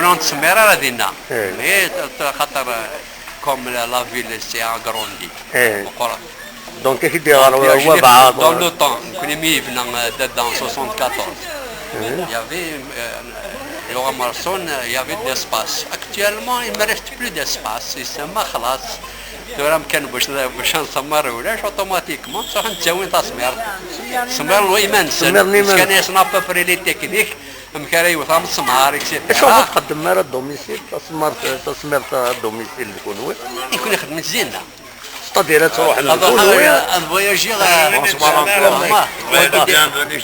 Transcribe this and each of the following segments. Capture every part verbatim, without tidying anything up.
ur nettsemmiṛ ara dinna. Eh. Mais, t-, t-, xaṭer, euh, comme la, la ville s'est agrandie. Eh. Meqqret. Donc, ak-d-iɣer wabɛaḍ. Dans le temps, nekkni mi yebna, euh, Dadda en soixante-quatorze, eh, il y avait, euh, Yoram Marson, euh, il y avait de l'espace. Actuellement, il ne reste plus d'espace. Isemma xlaṣ. Tura amkan bac, bac ad nsemmiṛ ulac, automatiquement, ttruḥun ttawin tasemmiṛt. Semmiṛen iman-nsen. Semmiṛen iman-nsen. Fkan-asen à peu près les techniques. Amek ara yewwet amesmar, et cetera. Acuɣer ur tqeddmem ara domicile, tasemmirt, tasemmirt à domicile d kunwi? I kun ixedmen zinna. C'est-à-dire ad truḥem d kunwi. Ad voyagiɣ, euh,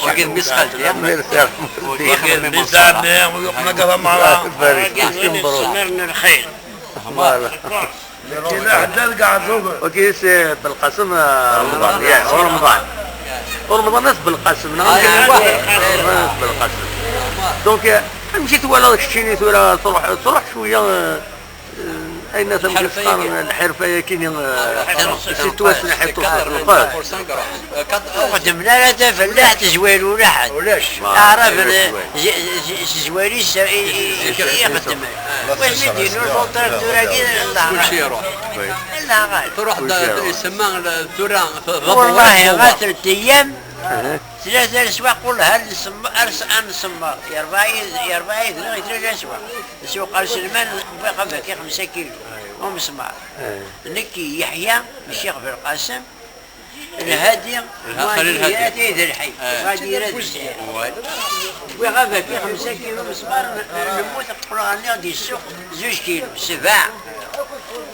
wagi d mmi-s xalti. Merci. Wagi ixedmen mes amis, wagi ixedmen tameɣra. Semmiren lxir. Voilà. Yella ḥedd argaɛ ẓugen. Ok, c'est Belqasem, euh, Remḍan. Yeah, ur Remḍan. Ur Remḍan, c'est Belqasem, neɣ? Ah, yeah. Ur Remḍan, c'est Belqasem. Donc, euh, amek i twalaḍ keččini tura truḥ, truḥ cwiya, euh, euh, ayen tamezwarut qqaren lḥirfa-yagi-ni, euh, si twassen ḥiṭṭus lqut. Ur xeddmen ara tafellaḥt, tezwar ulaḥ. Ulac. Aɛrab, tezwar-is i, i, i, i xeddmen. Wasmi d-yennulfu utraktur-agi, kulci iruḥ. Truḥ-d, isemma tura, d aḍewwal. Wallahi, ɣer telt ayyam, tlata leswaq, ur lhan nsemmer, ar s-, ad nsemmer. Yerbeɛ-iyi, yerbeɛ-iyi, tlata leswaq. Nsuq ar Selman, wwiɣ abaki xemsa kilu, umesmar. Nekki, Yeḥya, Ccix Belqasem, Lhadi, Xalil Lhadi. Ati d lḥi. Eh. Ɣadi rad sɛiɣ. Ouais. Wwiɣ abaki xemsa kilu mesmar, n-, nemmut, qqleɣ rniɣ di ssuq zuǧ kilu, sebɛa.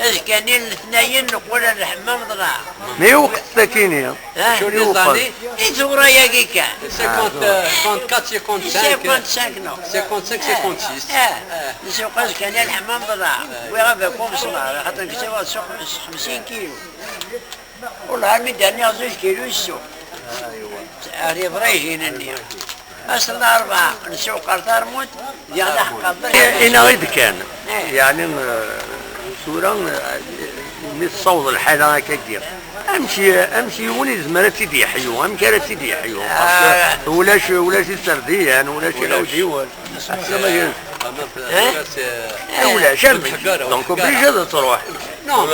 Azekka-nni letnayen neqqel ar lḥemmam ḍelɛeɣ. Mi yuqet sakini. Ah, i tura-yagi kan. Cinquante, euh, cinquante-quatre, cinquante-cinq. Cinquante-cinq, non. Cinquante-cinq, cinquante-six. Ah, nsuq azekka-nni ar lḥemmam ḍelɛeɣ. Wwiɣ abaki umesmar, xaṭer nekk ssuq xemsin kilu. Wellah, armi d-rniɣ zuǧ kilu i ssuq. Ar iḍrajin-nni. Ass n larebɛa, nsuq ar Tarmut, diɣ d aḥeqqaḍ. Inaɣ-id kan. Eh. Yeɛni, eh, tura, eh, mi tessaweḍ lḥala akkagi, amek, amek yiwen yezmer ad tt-id-yeḥyu? Amek ara tt-id-yeḥyu? Parce que ulac, ulac iserdiyen, ulac iɛudiwen. Eh, ulac, amek? Donc, obligé ad truḥ. Non,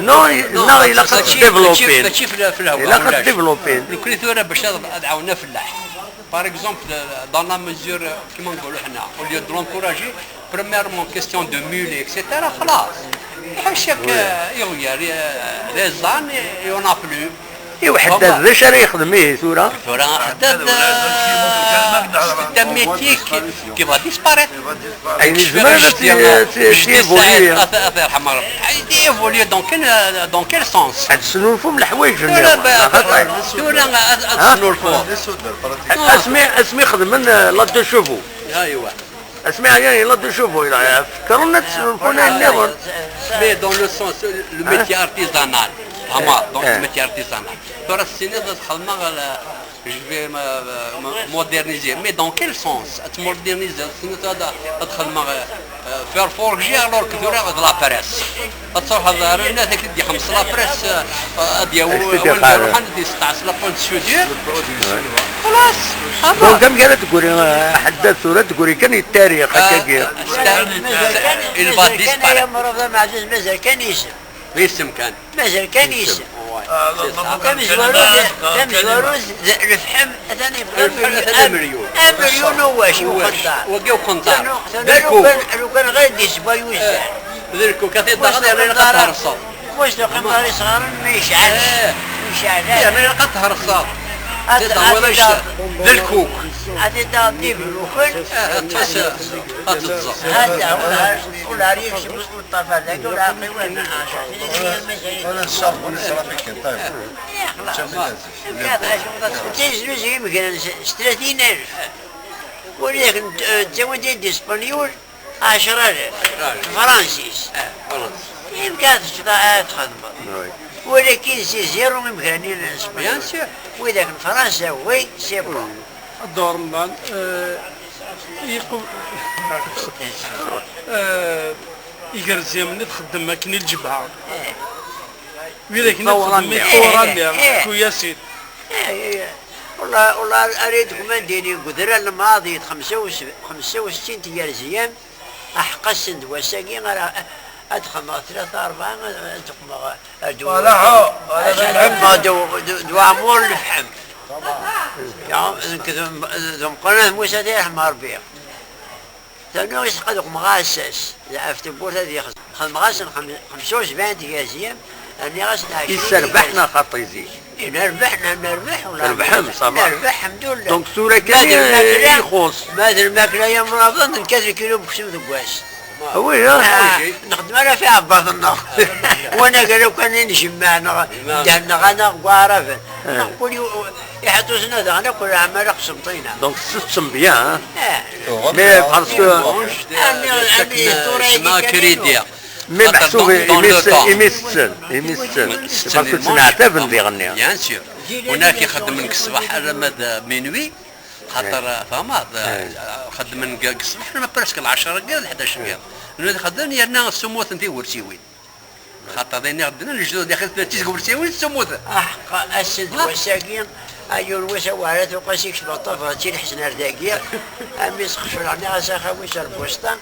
non, neɣ ilaq ad t-développer. Ilaq ad t-développer. Nekkni tura bac ad, ad ɛawnen afellaḥ. Par exemple, dans la mesure, كيما نقولوا حنا, au lieu de l'encourager, premièrement, question de mule, et cetera, خلاص. Ḥaca-k, euh, iɣyal, euh, les ânes, et on n'a plus. Iw ḥeddad d acu ara yexdem ihi tura? Tura ḥeddad, euh, c'est un métier qui, qui va disparaître. Ayen yezmer ad t-, t-, t-, t-évoluer. Ad, ad yerḥem Rebbi. Ad évoluer dans quel, dans quel sens? Ad tesnulfum leḥwayeǧ-nniḍen. Tura, tura ad, ad tesnulfum. Asmi, asmi xedmen, euh, la deux chevaux. Aywa. Asmi ɛyan yella deux chevaux, yella, fekkren ad snulfun ayen nniḍen. Mais dans le sens, le métier artisanal. Vraiment, donc le métier artisanal. Tura tessiniḍ ad xedmeɣ, euh, je vais me, me moderniser. Mais dans quel sens? Ad tmodernizeḍ, tessiniḍ ad, ad xedmeɣ, euh, euh, faire forger alors que tura d la presse. Ad truḥeḍ ar unat ad k-id-ixem s la presse, euh, ad yawi wanda ruḥen ad yesteɛs la pointe de soudure. Xlaṣ. Donc, amek ara d-tegri, euh, ḥeddad tura, d-tegri kan i ttarix, euh, akkagi. Il va disparaître. Mazal kan isem. Isem kan. Mazal kan isem. Tamezwarut, tamezwarut, d lefḥem, atan yebɣa amelyun. Amelyun uwac, i uqenṭar. Wagi uqenṭar. D lkuk. Lukan, lukan ɣer d-yeswa yuzan. D lkuk, a t-id-taɣeḍ, yerna ilaq ad therṣeḍ. Mus d uqenṭar isɣaren, ma yecɛel. Eh. Yecɛel. Yerna ilaq ad therṣeḍ. Ad, ad, ad, d lkuk. Ad idaɣ ddib n ukul. Ah, ad tas-, ad teẓẓeɣ. Hada, ula, ula ar yekcem uṭṭaf hada, ula aqi wan ɛecṛa snin, ur nesɛi. Ur nesɛi, ur nesɛi akken, ṭayeb. Ya, xlaṣ. Tiznuzu imegran s, s tlatin alef. Wid akken, eh, ttawin-d d Ispenyul, ɛecṛa alaf. Fransis. Yemka ad teččeḍ, ad txedmeḍ. Oui. Walakin si zéro imegran n Spanya. Bien sûr. Widak n Fransa, oui, c'est bon. الدور من بعد، آه، يقو-، آه، يقرز يمني تخدم ما كني الجبهة. ويدك يتصور نتخدم أني. يتصور أني، إيه. كو ياسين. إيه، إيه. والله، والله أريدكم أن ديني قدر الماضي خمسة وسبعين، خمسة وستين تيارزيام. أحقسن دواساكي غير أدخل ثلاثة أربعة أدخل. Voilà، ها، voilà. أدخل دو، دو، دو عمور الفحم. يا، نكذب، ذم قناة موسى دي رحمة ربي. ثاني يسقط مغاسس، لا في تبوت هذه يخز. خد مغاسن خم-، خمسة وسبعين تيازيام، أنا غاس نعيش. يسربحنا خطيزي. إيه، نربح، ن-، نربح ولا ربحنا، صافا. نربح، الحمد لله. دونك، ثورة كاين، الماكلة، إيه، يخص. ما هذا الماكلة يا مرابط، نكاد الكيلو بخشم ذقواس. وي، ها؟ آه، نخدم أنا في عباد النار. وأنا قال لو كان نجمع، نغ-، ندهن، نغ-، أنا قوارف. آه. نقول يو-، يحطوا سنة ذا، أنا كل عام أنا قسم طينة. دونك، سيستم بيان، ها؟ آه. مي باسكو أنا، أنا، تورا سما كريدي. مي خاطر محسوب دون، دون لو طون. إيميسن، إيميسن. باسكو تسمعتها بندي غنيها. بيان سور. هناك يخدم من الصباح على مدى مينوي. خاطر، إيه. فهمت؟ إيه. خدم من ق-، الصباح، أنا برسك العشرة كاع، الحداش كاع. إيه. أنا خدم يرنا السموث نتي ورسيوين. خاطر ذي نخدم الجدود داخل ثلاثة ورسيوين السموث. أحق أسد وساقين. أيون وسا وعلى ثقاسيك شبطة، فاتي الحسن أرداقية. أمي سخفر عني غاسا خاوي سر بوسطة.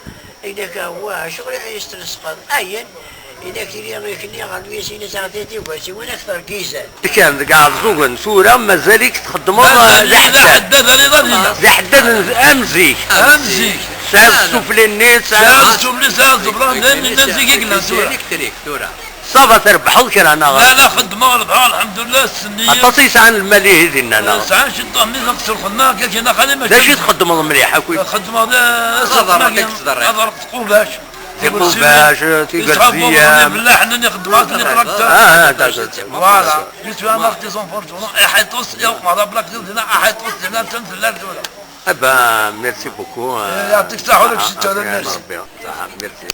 إنك هو شغل يسترسقط. أين؟ إنك تري غير كني غنوي سيني ساعتين تيوكاسي وين أكثر كيزان. كان ديك عزوغن ثورة مازاليك تخدموا لا، لا، لا، لا، حداد. حداد، لا، لا، لا. لا، حداد أم زيك. أم زيك. سعد السفلي النيت، سعد سعد السفلي، سعد الزبرة، لا، من الناس يجيك لنا ثورة. تريك، تريك، ثورة. صافا تربحوا كرا، أنا لا، لا، خدمة ربحها، الحمد لله، السنية. عطاسي ساعة الماليه دينا، أنا. ساعة شي طعمي نقصر خدمة، كاين كاين خالي ماشي. لا، شي تخدم مليح، أكوي. خدمة، لا، لا، صافا، ما كاين. هضرك تقوباش. تيقوباش، تيقرزية. فلاح، أنا خدمة، أنا تراكتور. آه، آه، d'accord. Voilà. Je suis un artisan forgeron. أحيطوس، يا أخي، هذا بلاك ديال هنا، أحيطوس، هنا، تم في الليل، ولا. Ah ben, merci beaucoup, euh, يعطيك الصحة ولك آه، الشتا، آه، merci. ربي، صح، merci.